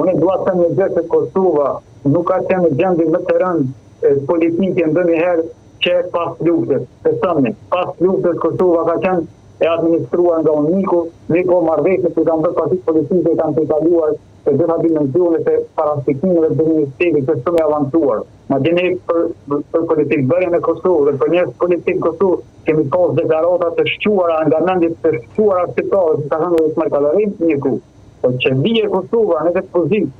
Unë dua të them një gjë se Kosova nuk ka qenë në gjendje më të rëndë politike ndonjëherë që pas luftës. Besomni, pas luftës Kosova ka qenë e administruar nga UNMIK-u, mirëpo marrëveshjet që kanë bërë partitë politike kanë tejkaluar të gjitha dimensionet e parashikimeve të një shteti që shumë i avancuar. Madje ne për, për politikëbërjen në Kosovë dhe për njerëz politikë në Kosovë kemi pas deklarata të shquara nga mendje të shquara shqiptare, si ka thënë edhe Ismail Kadare një ku. Po që vije Kosova në këtë pozitë,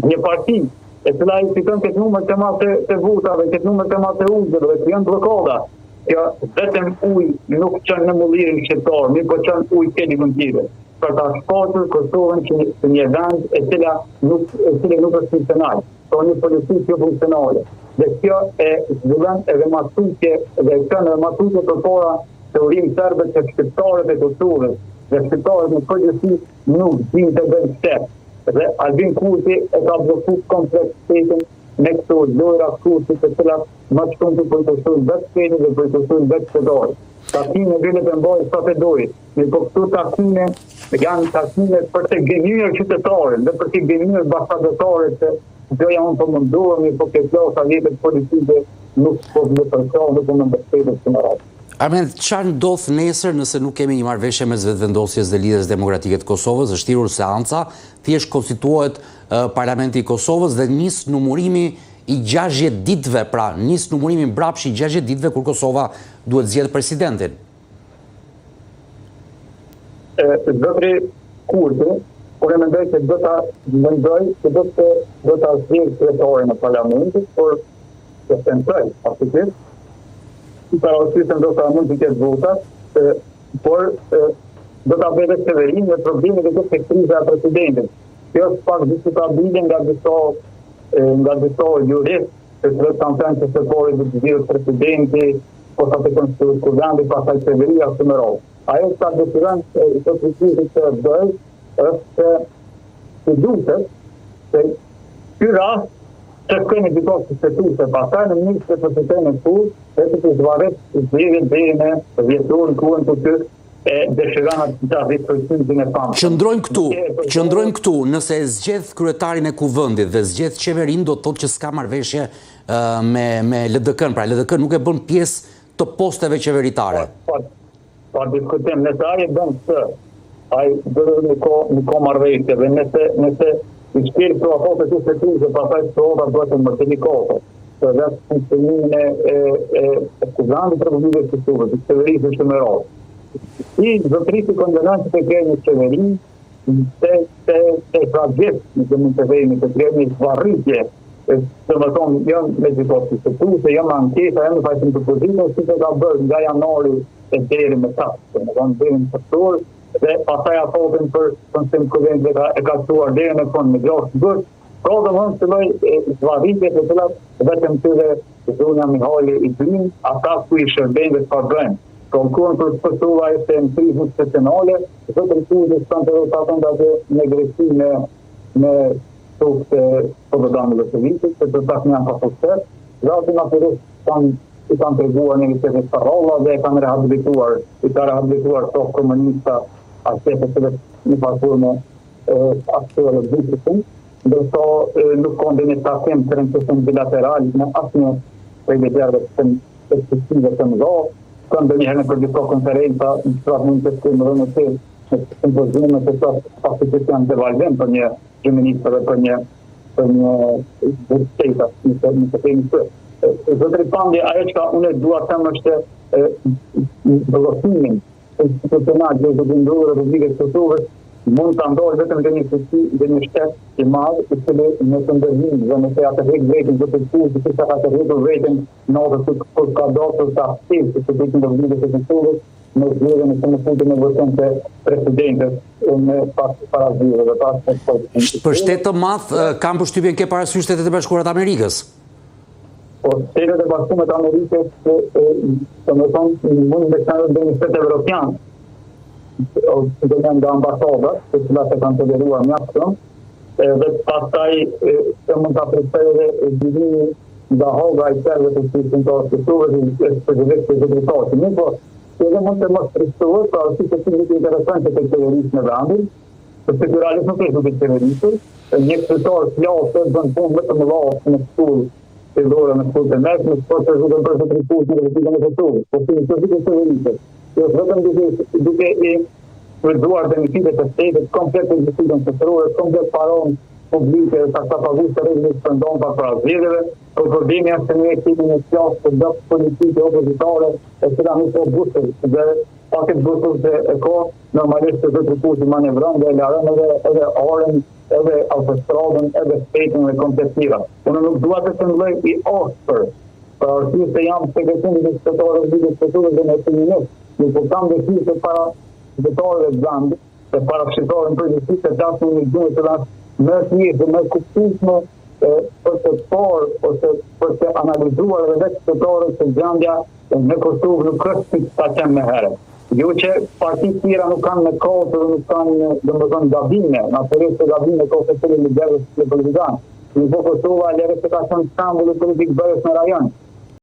një parti e cila i fiton këtë numër të madh të, të votave, këtë numër të madh të ulëseve dhe krijon bllokada, kjo vetëm ujë nuk çon në mullirin shqiptar, mirëpo çon ujë te dikun tjetër për ta shfaqur Kosovën që një, një vend e cila nuk e cila nuk është funksional, ka një politikë jo funksionale. Dhe kjo e zhvillon edhe ma tutje dhe e çon edhe ma tutje përpara teorinë serbe që shqiptarët e Kosovës dhe shqiptarët në përgjithësi nuk dinë të bëjnë shtet. Dhe Albin Kurti e ka blloku komplet shtetin me këto lojra Kurti të cilat më së shumti po i kushtojnë vetë shtetit dhe po i kushtojnë vetë qytetarit. Takime bile të mbajë sa të dojë, mirëpo këto takime janë takime për të gënjyer qytetarin dhe për të gënjyer bashkatdhetarët se gjoja unë po mundohem, mirëpo kjo klasa jetës politike nuk po më përkrah, nuk po më mbështet kështu me radhë. Armend, çfarë ndodh nesër nëse nuk kemi një marrëveshje mes Vetëvendosjes dhe Lidhjes Demokratike të Kosovës? Është thirrur seanca, thjesht konstituohet Parlamenti i Kosovës dhe nis numurimi i 60 ditëve, pra nis numurimi mbrapsht i 60 ditëve kur Kosova duhet zgjedhë presidentin. Zotri Kurti, unë mendoj se do ta mendoj se do të do ta zgjedhë kryetarin e parlamentit, por të tentoj, faktikisht, si parasysh se ndoshta mund të ketë vota, por do ta bëjë vetë qeverinë dhe problemi do të jetë kriza e presidentit. Kjo është pak diskutabile nga disa nga disa juristë, të cilët kanë thënë se së pari do të zgjidhet presidenti, posa të konstituohet kuvendi, pastaj qeveria kështu me radhë. Ajo që dëshiron zotri Kurti të bëjë është se të duket se ky rast të shkojë në gjykatë kushtetuese, pastaj në mënyrë që të përfitojë në fund dhe të të zvarrit zgjedhjet deri në dhjetor në kohën kur ky e dëshiron atë 60% e famshëm. Qëndrojmë këtu, qëndrojmë këtu, nëse e zgjedh kryetarin e kuvendit dhe zgjedh qeverinë, do të thotë që s'ka marrëveshje me me LDK-n, pra LDK nuk e bën pjesë të posteve qeveritare. Pa, pa, pa diskutim, nëse ai e bën këtë, ai do të nuk ka nuk ka marrëveshje dhe nëse nëse i shkel këto afate kushtetuese, pastaj situata bëhet më delikate për vetë funksionimin e e e, e Kuvendit të Republikës së Kosovës, të qeverisë kështu me radhë. Si zotëri si konvenon që të krijojë një qeveri, të të të zvarritje, nëse mund të themi të krijojë një zvarritje, domethënë jo me gjykatë kushtetuese, jo me ankesa, jo me fajësim të opozitës, siç e ka bërë nga janari e deri më tash, domethënë deri në tetor, dhe pastaj afatin për konstituim të kuvendit e ka, e ka çuar deri në fund në 6 gusht, pra domethënë këto lloj zvarritje të cilat vetëm ty dhe zonja Mihali i dinë, ata ku i shërbejnë dhe çfarë bëjnë. Po në kohën kur Kosova ishte në krizë institucionale, zotri Kurti shkonte dhe takonte aty në Greqi me me shokët e Slobodan Millosheviqit, që për pak janë pa sukses, dhe aty natyrisht kanë i kanë treguar një tjetër përralla dhe e kanë rehabilituar, i ka rehabilituar shokë komunista atje të cilët në një formë ashtu edhe Vuçiqin, ndërsa nuk ka ndonjë takim të rëndësishëm bilateral me asnjë prej liderëve të të fuqive të mëdha, ka ndonjëherë nëpër disa konferenca, në të cilat mund të shkojmë edhe në të në simpoziume të cilat faktikisht janë devalvim për një kryeministër dhe për një për një shtetas, nëse nëse themi kështu. Zotëri Pandi, ajo çka unë dua të them është bllokimin institucional që do të ndodhë Republikës së Kosovës mund ta ndalë vetëm dhe një fuqi dhe një shtet i madh i cili nëse ndërhyn dhe nëse ja tërheq veten do të fuqi si sa ka tërhequr veten në atë që kur ka dashur ta fshijë Kushtetutën e Republikës së Kosovës në zgjedhjen e në fundin e votim të presidentit në pas para zgjedhjeve pas Për shtet të madh kam përshtypjen ke parasysh Shtetet e Bashkuara të Amerikës. Po Shtetet e Bashkuara të Amerikës, domethënë, mund të kenë ndonjë shtet evropian, ose nga ambasadat, të cilat e kanë toleruar mjaft shumë, edhe pastaj se mund ta përcjellë edhe lirimi nga Haga i serbëve të cilët të Kosovës është përgjithësisht të zotëri Mirëpo, edhe mund të mos frikësohet, pra arsye se nuk intereson që të qeverisë në vendin. Sepse ky realisht nuk është duke qeverisur, një kryetar klase bën punë më të mëdha në shkollë fillore në shkollë të mesme, por se duke bërë të punë në Republikën e Kosovës. Po si nuk është duke qeverisur. Kjo është vetëm duke duke i shfrytëzuar benefitet e shtetit, komplet të gjithë shoqërore, komplet paranë publike dhe taksapagues të rregullt shpërndan pa para zgjedhjeve, por problemi është se ne kemi një klasë të dobët politike opozitare e cila nuk ka busull dhe pa këtë busull që e ka, normalisht që zotri Kurti manevron dhe e laron edhe edhe arën, edhe autostradën, edhe shtetin dhe komplet tjera. Unë nuk dua të tingëlloj i ashpër, për arsye se jam tek e fundit i qytetarëve të Republikës së Kosovës dhe opinionist, mirëpo kam dëshirë që para qytetarëve të vendit, dhe para shqiptarëve në përgjithësi të flas në një gjuhë që është më e thjeshtë dhe më e kuptueshme për të parë ose për të analizuar edhe vetë qytetarët se gjendja në Kosovë nuk është si ka qenë më herët. Jo që partitë tjera nuk kanë mëkate dhe nuk kanë, domethënë, gabime, natyrisht se gabime ka secili lider dhe secili politikan. Mirëpo Kosova lere se ka qenë shembulli politikëbërjes në rajon.